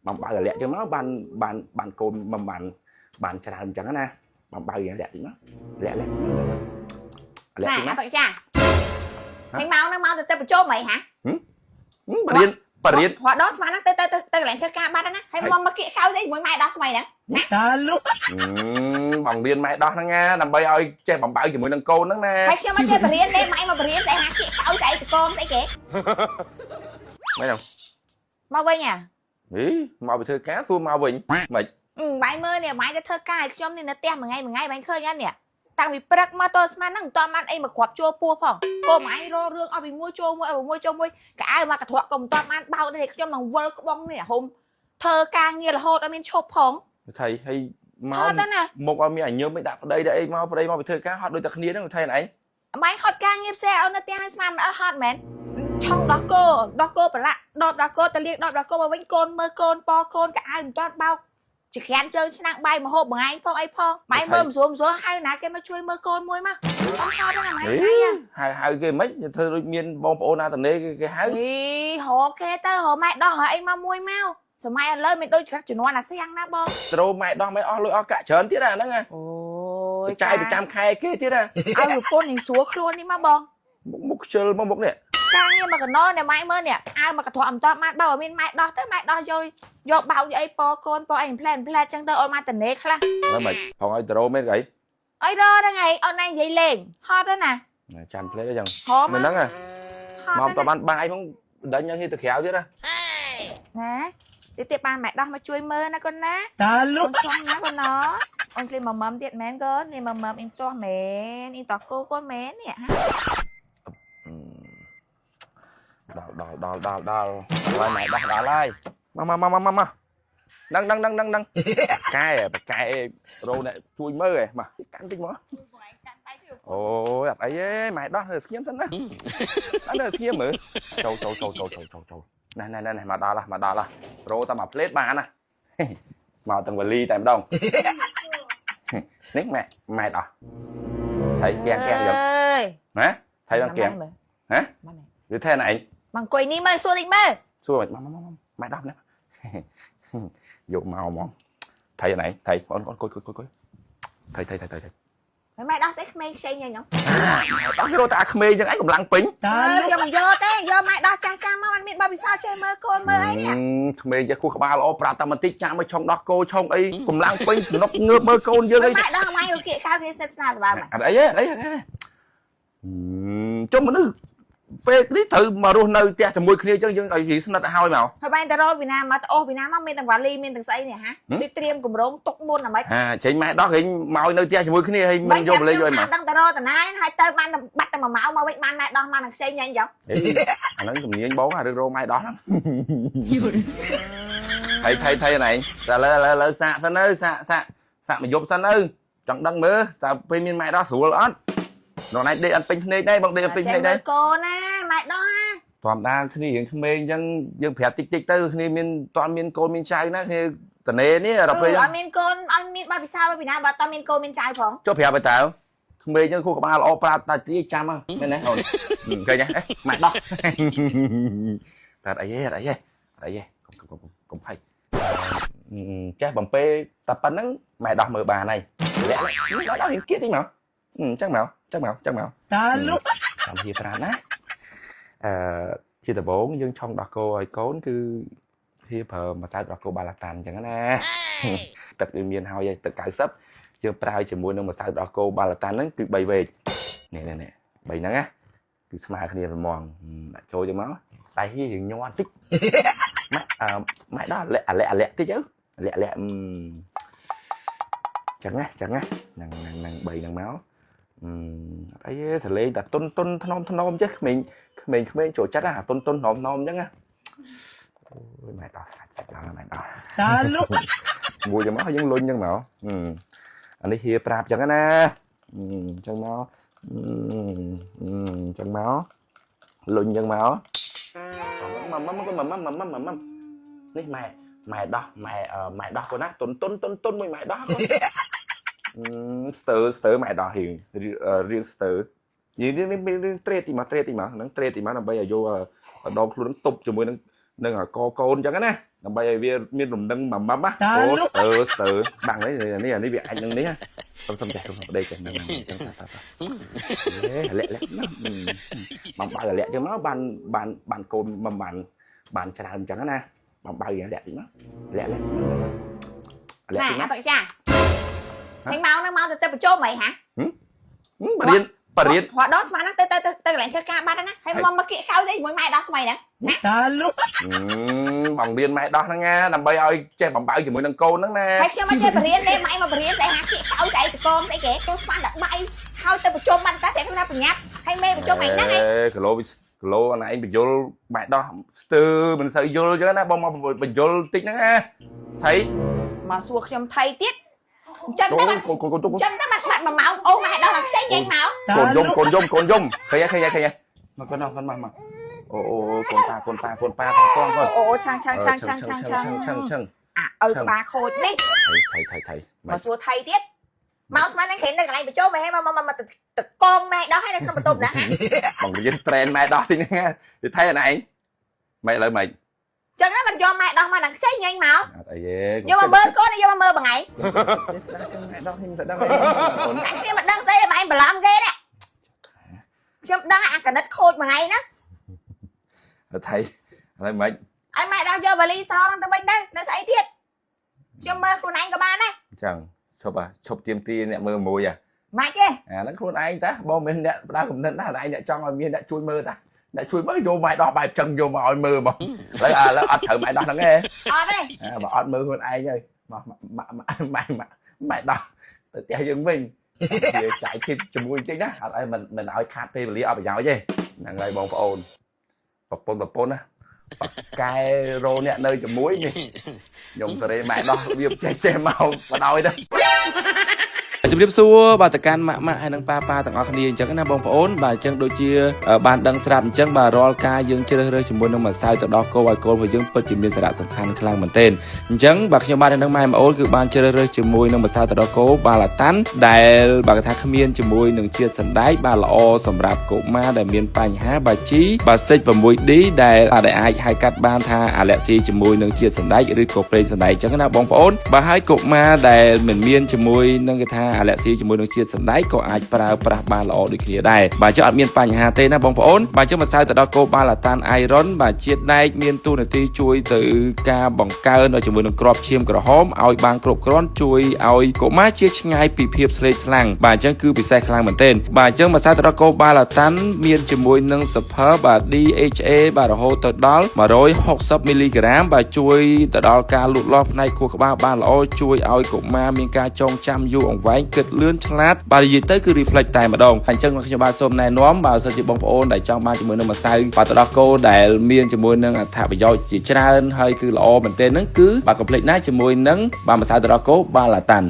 បំបៅអាលាក់ចឹងមកបានបានបានកូនមិនបានបានច្រើនចឹងណាបំបៅយ៉ាងលាក់តិចមកលាក់លាក់លាក់ ណែ តិចមក អាបចាហើយមកហ្នឹងមកទៅប្រជុំអីហ่ะ បរៀនបរៀន រត់ដល់ស្មានហ្នឹងទៅទៅទៅកន្លែងធ្វើការបាត់ហ្នឹងណាហើយមកមកគៀកកៅស្អីជាមួយម៉ែដោះស្មៃហ្នឹង តើលុះ បងរៀនម៉ែដោះហ្នឹងណាដើម្បីឲ្យចេះបំបៅជាមួយនឹងកូនហ្នឹងណា ហើយខ្ញុំមកចេះបរៀនទេម៉ែមកបរៀនស្អីហាគៀកកៅស្អីតកងស្អីគេ ម៉េចហ្នឹង មកវិញអា ហីមកពីធ្វើការសួរមកវិញម៉េច ម៉ែមើលនេះម៉ែទៅធ្វើការឲ្យខ្ញុំនេះនៅផ្ទះមួយថ្ងៃមួយថ្ងៃម៉ែឃើញហ្នឹងនេះតាំងពីព្រឹកមកតស្មានហ្នឹងមិនតបានអីមកគ្រាប់ជួពោះផងកូនម៉ែរករឿងអស់ពីមួយចូលមួយអស់ពីមួយចូលមួយកៅមកកន្ត្រកក៏មិនតបានបោកទេខ្ញុំនឹងវិលក្បងនេះហុំធ្វើការងាររហូតអត់មានឈប់ផង ថៃហើយមក ហត់ទៅណា មកឲ្យមានអញើមមិនដាក់ប្តីដាក់អីមកប្តីមកពីធ្វើការហត់ដូចតែគ្នាហ្នឹងថៃឯង ម៉ែហត់ការងារផ្សេងឲ្យនៅផ្ទះឲ្យស្មានមិនអត់ហត់មែនឆុងដោះគោដោះគោប្រឡាក់ដបដោះគោទៅលាងដបដោះគោមកវិញកូនមើលកូនប៉កូនកៅអៅមិនទាន់បោកជាក្រានជើងឆ្នាំងបាយមហូបមួយថ្ងៃផងអីផងម៉ែមើលមិនស្រួលមិនស្រួលហៅណាគេមកជួយមើលកូនមួយមកអត់ហត់ហ្នឹងម៉ែថ្ងៃ ហៅហៅគេមិនធ្វើដូចមានបងប្អូនណាតនេគេហៅ អីរកគេទៅរកម៉ែដោះរកអីមកមួយមកសម័យឥឡូវមានដូចជំនាន់អាសៀងណាបង ត្រូម៉ែដោះម៉ែអស់លុយអស់កាក់ច្រើនទៀតអាហ្នឹងណា អូយ ចាយប្រចាំខែគេទៀតណា ឲ្យប្រពន្ធនឹងស្រួលខ្លួននេះមកបង មុខមុខខ្ជិលមកមុខនេះ ការងារមកកណោនេះម៉ែមើលនេះអើមកកន្ត្រកអមតបានបោឲ្យមានម៉ែដោះទៅម៉ែដោះយកយកបោកយកអីប៉កូនប៉អីផ្លែផ្លែចឹងទៅអូនមកតនេខ្លះ ឡើយមិនផងឲ្យត្រូមែនកអី អីរហ្នឹងឯងអូនឯងនិយាយលេងហត់ទៅណា ចាំផ្លេអញ្ចឹង ហម នៅហ្នឹង ហត់ មកតបានបាយផងដេញឲ្យទៅក្រៅទៀតណា ណាទៀតទៀតបានម៉ែដោះមកជួយមើលណាកូនណា តើលុះ អូនចង់ណាកូនណាអូនឃ្លីមមមទៀតមែនកូននេះមមអ៊ីមទាស់មែនអ៊ីមតោះគោកូនមែននេះហា ដល់ដល់ដល់ដល់ដល់ហើយម៉ែដោះដល់ហើយមកមកមកមកមកដឹងដឹងដឹងដឹងដឹងកែបកែរោអ្នកជួយមើលឯងមកកាន់តិចមកអូយអត់អីទេម៉ែដោះនៅស្ងៀមសិនណាអត់នៅស្ងៀមមើលចូលចូលចូលចូលចូលចូលចូលណែណែណែមកដល់មកដល់រោតែមួយផ្លេតបានណាមកទាំងវលីតែម្ដងនេះម៉ែម៉ែដោះថៃកៀងកៀងយកណាថៃដល់កៀងហ៎ឬថៃណៃ មកអង្គុយនេះមើលសួរតិចមើល សួរមកមកមកម៉ែដោះណាយកមកហ្មងថៃណៃថៃបងអូនគួយគួយគួយគួយថៃថៃថៃថៃថៃ ហើយម៉ែដោះស្អីក្មេងខ្ចីញ៉ឹង ដោះគេរត់តែអាក្មេងចឹងឯងកម្លាំងពេញ តើលុះ ខ្ញុំមិនយកទេយកម៉ែដោះចាស់ចាស់មកអត់មានបទពិសោធន៍ចេះមើលកូនមើលអីនេះ ក្មេងចេះគោះក្បាលល្អប្រាប់តែបន្តិចចាក់មកឆុងដោះគោឆុងអីកម្លាំងពេញសំណុកងើបមើលកូនយើងអី ម៉ែដោះម៉ែគៀកកៅគ្នាស្និទ្ធស្នាលសប្បាយ អត់អីទេអត់អីទេចុះមនុស្សពេលនេះត្រូវមករស់នៅផ្ទះជាមួយគ្នាចឹងយើងឲ្យស្និទ្ធឲ្យហើយមក ហើយបែរទៅរកពីណាមកទៅអូសពីណាមកមានទាំងវ៉ាលីមានទាំងស្អីនេះហាដូចត្រៀមកម្រងទុកមុនអាម៉េច ហាចេញម៉ែដោះគេមកនៅផ្ទះជាមួយគ្នាហើយមិនយកបលេយកអីមក ដឹងទៅរកតាណាហើយទៅបានបាត់តែមួយម៉ោងមកវិញបានម៉ែដោះមកនឹងខ្ចីញ៉ាញ់ចឹង អាហ្នឹងជំនាញបងអារឿងរោម៉ែដោះហ្នឹងថៃថៃថៃណៃតែលើលើលើសាកសិនទៅសាកសាកសាកមកយប់សិនទៅចង់ដឹងមើលតើពេលមានម៉ែដោះស្រួលអត់ដល់ណៃដេកអត់ពេញភ្នែកដែរបងដេកអត់ពេញភ្នែកដែរ មើលកូនណាម៉ែដោះហា ធម្មតាគ្នារៀងក្មេងអញ្ចឹងយើងប្រាប់តិចតិចទៅគ្នាមានតន់មានកូនមានចៅណាគ្នាតនេនេះដល់ពេល អត់មានកូនអត់មានបទពិសោធន៍ពីណាបើអត់មានកូនមានចៅផង ចុះប្រាប់ឲ្យតើក្មេងអញ្ចឹងខួរក្បាលល្អប្រាប់តែទីចាំមែនទេអូនឃើញទេម៉ែដោះតែអីទេអីទេអីទេកុំកុំកុំភ័យចេះបំពេតែប៉ុណ្្នឹងម៉ែដោះមើលបានហើយលាក់ម៉ែដោះរៀងគៀកតិចមកអញ្ចឹងមកអញ្ចឹងមកអញ្ចឹងមក តើលុះ ចាំហៀប្រាប់ណាអឺជាដំបូងយើងឆុងដោះគោឲ្យកូនគឺហៀប្រើម្សៅដោះគោបាឡាតានអញ្ចឹងណាទឹកវាមានហើយទឹក90យើងប្រើជាមួយនឹងម្សៅដោះគោបាឡាតានហ្នឹងគឺ3វែកនេះនេះនេះ3ហ្នឹងណាគឺស្មើគ្នាហ្មងដាក់ចូលទៅមកតែហៀរៀងញ័រតិចម៉ាក់អឺម៉ែដល់លាក់អាលាក់អាលាក់តិចទៅលាក់លាក់អឺចឹងណាចឹងណាហ្នឹងហ្នឹងហ្នឹង3ហ្នឹងមក អឺអីទេសលេងតែតុនតុនថ្នមថ្នមចេះក្មេងក្មេងក្មេងចូលចិត្តអាតុនតុនថ្នមថ្នមអញ្ចឹងណាអូយម៉ែដោះសាច់សាច់ដល់ម៉ែដោះ តើលុះ មួយចឹងមកយើងលុញចឹងមកអានេះហៀប្រាប់ចឹងណាអញ្ចឹងមកអញ្ចឹងមកលុញចឹងមកមកមកមកមកមកមកមកនេះម៉ែម៉ែដោះម៉ែម៉ែដោះកូនណាតុនតុនតុនតុនមួយម៉ែដោះកូនស្ទើស្ទើម៉ែដោះរៀងរៀងស្ទើយើងរៀងរៀងត្រេតទីមកត្រេតទីមកហ្នឹងត្រេតទីមកដើម្បីឲ្យយកដងខ្លួនទប់ជាមួយនឹងនឹងកកូនអញ្ចឹងណា ដើម្បីឲ្យវាមានលំនឹងមួយម៉ាំណាអូស្ទើស្ទើបាំងនេះនេះអានេះវាអាចនឹងនេះសុំសុំចេះសុំសុំប្តីចេះហ្នឹងចឹងតាតាអេលាក់លាក់ណាបំបៅលាក់ចឹងមកបានបានបានកូនមួយបានបានច្រើនចឹងណាបំបៅយ៉ាងលាក់តិចមកលាក់លាក់លាក់ ណា តិចមក អាបកាចាហើយមកហ្នឹងមកទៅបញ្ចូលមិនហ៎ បរៀនបរៀន រត់ដល់ស្មានហ្នឹងទៅទៅទៅកន្លែងធ្វើការបាត់ណាហើយមកមកគៀកកៅស្អីជាមួយម៉ែដល់ស្មៃហ្នឹង តាលុះ បងរៀនម៉ែដោះហ្នឹងណាដើម្បីឲ្យចេះបំបៅជាមួយនឹងកូនហ្នឹងណា ហើយខ្ញុំមកចេះបរៀនទេម៉ែមកបរៀនស្អីហាគៀកកៅស្អីតកងស្អីគេខ្ញុំស្មានដល់បាយហើយទៅប្រជុំបានតែតែខ្ញុំថាប្រញាប់ហើយមេប្រជុំថ្ងៃហ្នឹងឯង គីឡូគីឡូអាឯងបញ្យលម៉ែដោះស្ទើមិនសូវយល់ចឹងណាបងមកបញ្យលតិចហ្នឹងណាថៃ មកសួរខ្ញុំថៃទៀតអញ្ចឹងទៅបានក ូនកូនកូន អញ្ចឹងទៅបានបាត់មួយម៉ោងអូម៉ែដល់មកខ្ចីញ៉ែងមក តា កូនយំ លុះ កូនយំកូនយំឃើញឃើញឃើញមកកូនមកកូនមកមកអូអូកូនប៉ាកូនប៉ាកូនប៉ាកូនកូន អូឆាំងឆាំងឆាំងឆាំងឆាំងឆាំង ឆឹងឆឹង អាឪក្បាលខូចនេះ ថៃថៃថៃ មកសួរថៃទៀតមកស្មានហ្នឹងគេនៅកន្លែងប្រជុំហ៎មកមកមកតកងម៉ែដល់ហើយនៅក្នុងបន្ទប់ណាហ่ะ បងរៀនត្រេនម៉ែដោះតិចហ្នឹងណាថៃអាឯងម៉ែឥឡូវម៉េច ចឹងណាមិនយកម៉ែដោះមកដល់ខ្ចីញ៉ែងមក អត់អីទេ យកមកមើលកូនយកមកមើលបងឯង ម៉ែដោះខ្ញុំទៅដឹងអីអូន តែគ្នាមិនដឹងស្អីតែបងឯងបន្លំគេនេះខ្ញុំដឹងអាកណិតខូចមួយថ្ងៃណា ថៃឥឡូវម៉េច ឲ្យម៉ែដោះយកវ៉ាលីសហ្នឹងទៅវិញទៅនៅស្អីទៀតខ្ញុំមើលខ្លួនឯងក៏បានដែរ អញ្ចឹងឈប់អាឈប់ទៀមទីអ្នកមើលមួយអា ម៉េចទេ អាហ្នឹងខ្លួនឯងតាបងមិនអ្នកផ្ដើមកំណត់ណាឯងអ្នកចង់ឲ្យមានអ្នកជួយមើលតាអ្នកជួយមើលយកម៉ែដោះបែបចឹងយកមកឲ្យមើលមកឥឡូវឥឡូវអត់ត្រូវម៉ែដោះហ្នឹងទេ អត់ទេ បើអត់មើលខ្លួនឯងហើយមកម៉ាក់ម៉ាក់ម៉ែម៉ាក់ម៉ែដោះទៅផ្ទះយើងវិញវាចាយធីបជាមួយបន្តិចណាអត់ឲ្យមិនមិនឲ្យខាតពេលវេលាអត់ប្រយោជន៍ទេហ្នឹងហើយបងប្អូនប្រពន្ធប្រពន្ធណាបកែរោអ្នកនៅជាមួយនេះខ្ញុំសេរីម៉ែដោះវាចេះចេះមកបដ ாய் ទៅ ជំរាបសួរបាទតកាន់ម៉ាក់ម៉ាក់ហើយនិងប៉ាប៉ាទាំងអស់គ្នាអញ្ចឹងណាបងប្អូនបាទអញ្ចឹងដូចជាបានដឹងស្រាប់អញ្ចឹងបាទរាល់ការយើងជ្រើសរើសជាមួយនឹងម្សៅទៅដល់គោឲ្យកូនរបស់យើងពិតជាមានសារៈសំខាន់ខ្លាំងមែនទែនអញ្ចឹងបាទខ្ញុំបាទនិងម៉ែប្អូនគឺបានជ្រើសរើសជាមួយនឹងម្សៅទៅដល់គោបាឡាតាន់ដែលបាទគេថាគ្មានជាមួយនឹងជាតិសណ្ដែកបាទល្អសម្រាប់កុមារដែលមានបញ្ហាបាទជីបាទសិច 6D ដែលបាទដែលអាចហៅកាត់បានថាអាឡែស៊ីជាមួយនឹងជាតិសណ្ដែកឬក៏ប្រេងសណ្ដែកអញ្ចឹងណាបងប្អូនបាទហើយកុមារដែលមិនមានជាមួយនឹងគេថាអាឡែស៊ីជាមួយនឹងជាតិសណ្ដែកក៏អាចប្រើប្រាស់បានល្អដូចគ្នាដែរបាទចុះអត់មានបញ្ហាទេណាបងប្អូនបាទចុះម្សៅទៅដល់គោបាឡាតានអាយរ៉ុនបាទជាតិដែកមានតួនាទីជួយទៅការបង្កើនដល់ជាមួយនឹងគ្រាប់ឈាមក្រហមឲ្យបានគ្រប់គ្រាន់ជួយឲ្យកុមារជាឆ្ងាយពីភាពស្លេកស្លាំងបាទអញ្ចឹងគឺពិសេសខ្លាំងមែនទែនបាទអញ្ចឹងម្សៅទៅដល់គោបាឡាតានមានជាមួយនឹងសភើបាទ DHA បាទរហូតទៅដល់160មីលីក្រាមបាទជួយទៅដល់ការលូតលាស់ផ្នែកខួរក្បាលបានល្អជួយឲ្យកុមារមានការចងចាំយូរអង្វែងគិតលឿនឆ្លាតបាទនិយាយទៅគឺ reflect តែម្ដងអញ្ចឹងខ្ញុំបាទសូមណែនាំបាទសិនជាបងប្អូនដែលចង់បានជាមួយនឹងម្សៅបាទទៅដល់គោដែលមានជាមួយនឹងអត្ថប្រយោជន៍ជាច្រើនហើយគឺល្អមែនទែនហ្នឹងគឺបាទកុំភ្លេចណាជាមួយនឹងបាទម្សៅទៅដល់គោបាឡាតាន់។